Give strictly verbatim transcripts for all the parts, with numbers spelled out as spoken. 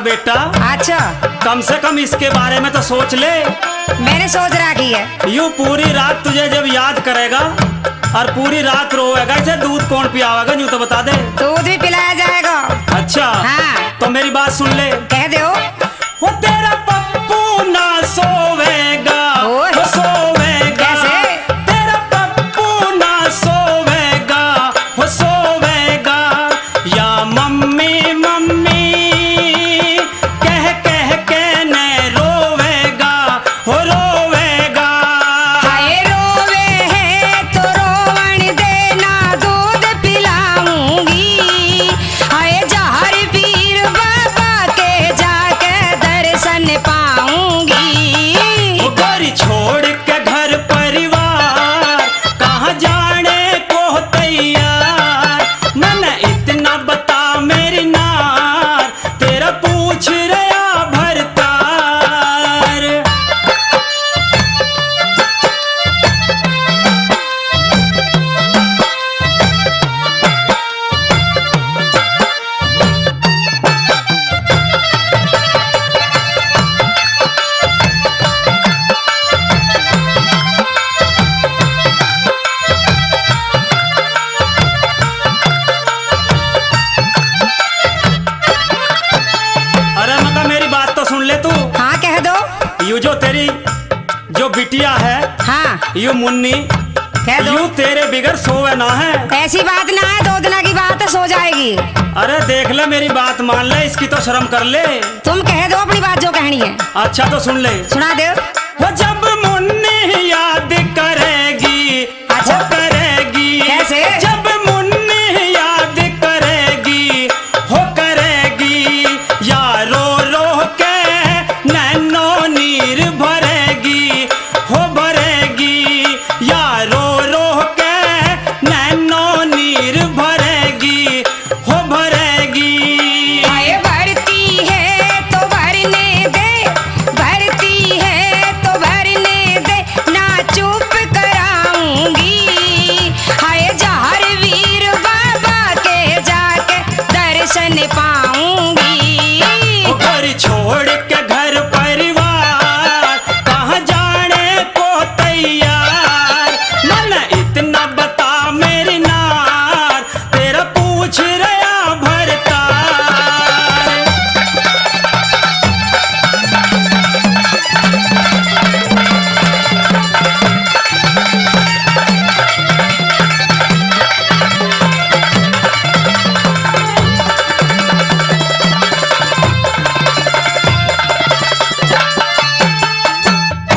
बेटा, अच्छा। कम से कम इसके बारे में तो सोच ले। मैंने सोच रखी है। यूं पूरी रात तुझे जब याद करेगा और पूरी रात रोवेगा, इसे दूध कौन पियावेगा, यूं तो बता दे। दूध भी पिलाया जाएगा। अच्छा। हाँ। तो मेरी बात सुन ले। कह दो। वो तेरा पप्पू ना सोवेगा, ओए। वो सोवेगा। कैसे? तेरा पप्पू ना सोवेगा, वो सोवेगा। या मम्मी, मम्मी कह कह के ने रोवेगा, हो रोवेगा। हाय रोवे है तो रोवण दे, ना दूध पिलाऊंगी। हाय जहर पीर बाबा के जाके दर्शन पाऊंगी। वो घर छोड़ के घर परिवार, कहाँ जाने को तैयार। मन इतना बता मेरी नार, तेरा पूछ रहा भरतार। अरे मका, मेरी बात तो सुन ले तू। हाँ, कह दो। यू जो तेरी जो बिटिया है, हाँ। यू मुन्नी, कह दो। यू तेरे बिगर सोवे ना है। ऐसी बात ना है, दो दिना की बात है, सो जाएगी। अरे देख ले, मेरी बात मान ले, इसकी तो शर्म कर ले। तुम कह दो अपनी बात जो कहनी है। अच्छा तो सुन ले। सुना दो। वो जब मुन्नी याद करेगी, अच्छा। वो करेगी। कैसे? जब मुन्नी याद करेगी, हो करेगी, या रो रो के नैनो नीर भरेगी, हो भरेगी, या रो रो के नैनो नीर भरेगी, हो भरेगी। हाय भरती है तो भरने दे, भरती है तो भरने दे, ना चुप कराऊंगी। हाय जहर वीर बाबा के जाके दर्शन पाऊंगी। घर छोड़ के घर परिवार, कहाँ जाने को तैयार। मन इतना बता मेरी नार, तेरा पूछ रहा भरतार।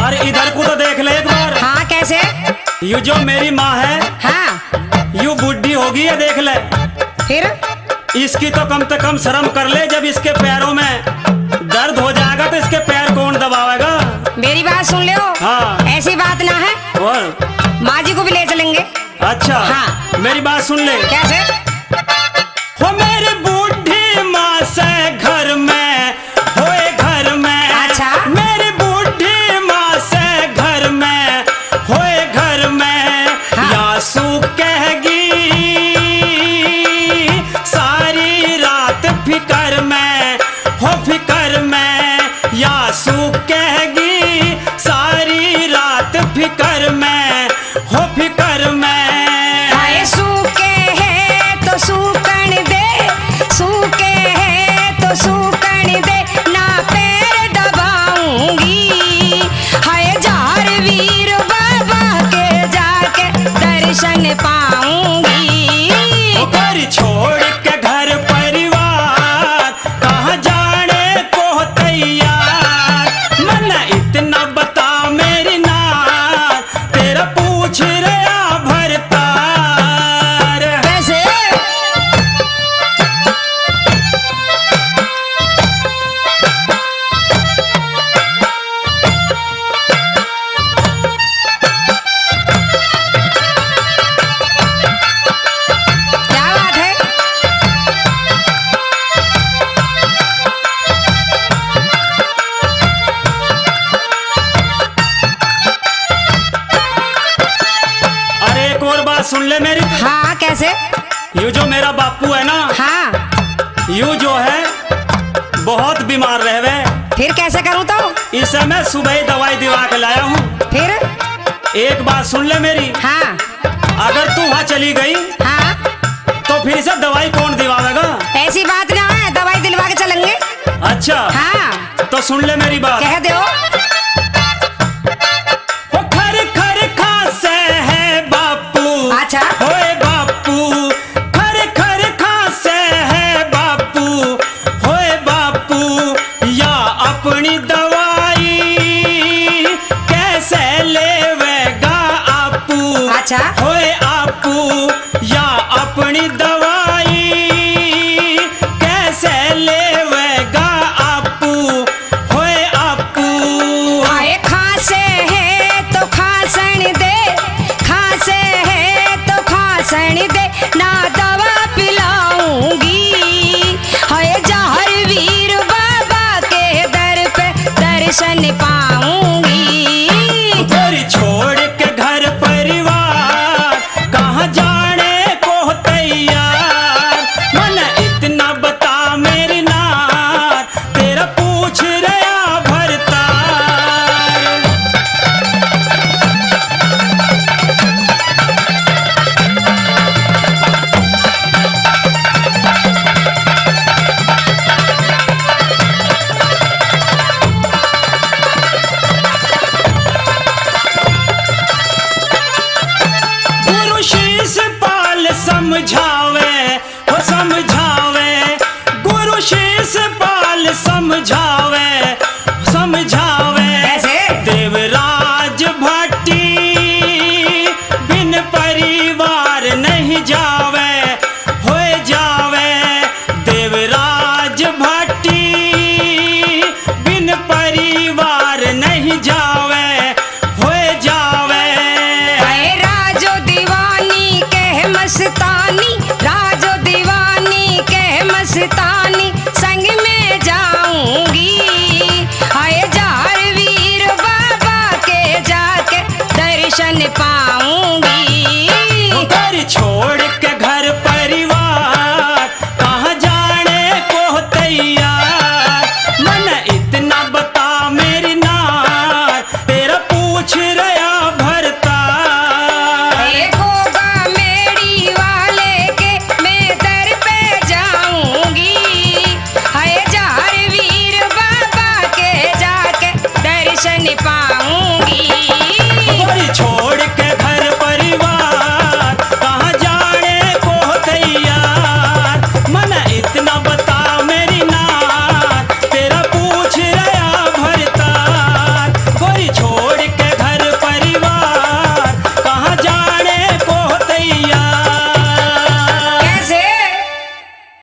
और इधर को तो देख ले एक बार। हाँ, कैसे? यू जो मेरी माँ है, हाँ। यू बूढ़ी हो गई है, देख ले। फिर? इसकी तो कम से कम शर्म कर ले, जब इसके पैरों में दर्द हो जाएगा तो इसके पैर कौन दबावेगा? मेरी बात सुन लो। हाँ। ऐसी बात ना है। और? माँ जी को भी ले चलेंगे। अच्छा। हाँ। मेरी बात सुन ले। कैसे? हो मेरी बूढ़ी माँ से घर में, होए घर में। अच्छा। मेरी बूढ़ी माँ से घर में, होए घर में। हाँ। या सूख कहेगी सारी रात फिकर में, हो फिकर में। या सूख कहेगी सारी रात फिकर में, हो फिकर में। हाय सूखे है तो सूखण दे, सूखे है तो सूखण दे, ना पैर दबाऊंगी। हाय जहर वीर बाबा के जाके दर्शन पाऊंगी। ओ घर छोड़ के घर परिवार, कहाँ जाने को तैयार। मन इतना बता मेरी नार, तेरा पूछ रहा भरतार। कैसे? क्या बात है? अरे, एक और बात सुन ले मेरी। हाँ, कैसे? यू जो मेरा बापू है ना, हाँ। यू जो है, बहुत बीमार रहवे। फिर कैसे करूँ तो? इसे मैं सुबह ही दवाई दिवा के लाया हूँ। फिर? एक बात सुन ले मेरी। हाँ। अगर तू वहाँ चली गई, हाँ। तो फिर इसे दवाई कौन दिवावेगा? ऐसी बात ना है, दवाई दिलवा के चलेंगे। अच्छा। हाँ। तो सुन ले मेरी बात। कह दो। ओ खर खर खासे है बापू। अच्छा। होए बापू, खर खर खासे है बापू। होए बापू, या अपनी दवाई कैसे लेवेगा आपू? अच्छा। होए आपू, या अपनी दवाई कैसे लेवेगा आपू? होए आपू। हाय खासे है तो खासण दे, खासे है तो खासण दे, ना दवा पिलाऊंगी। हाय जहर वीर बाबा के दर पे दर्शन पाऊंगी। फिर छोड़ के घर परिवार कहाँ जाने को तैयार, मन इतना बता मेरी नार, तेरा पूछ रहा भरतार। गुरु शीश पाल समझावे, ओ समझावे, गुरु शीश पाल समझावे, समझावे।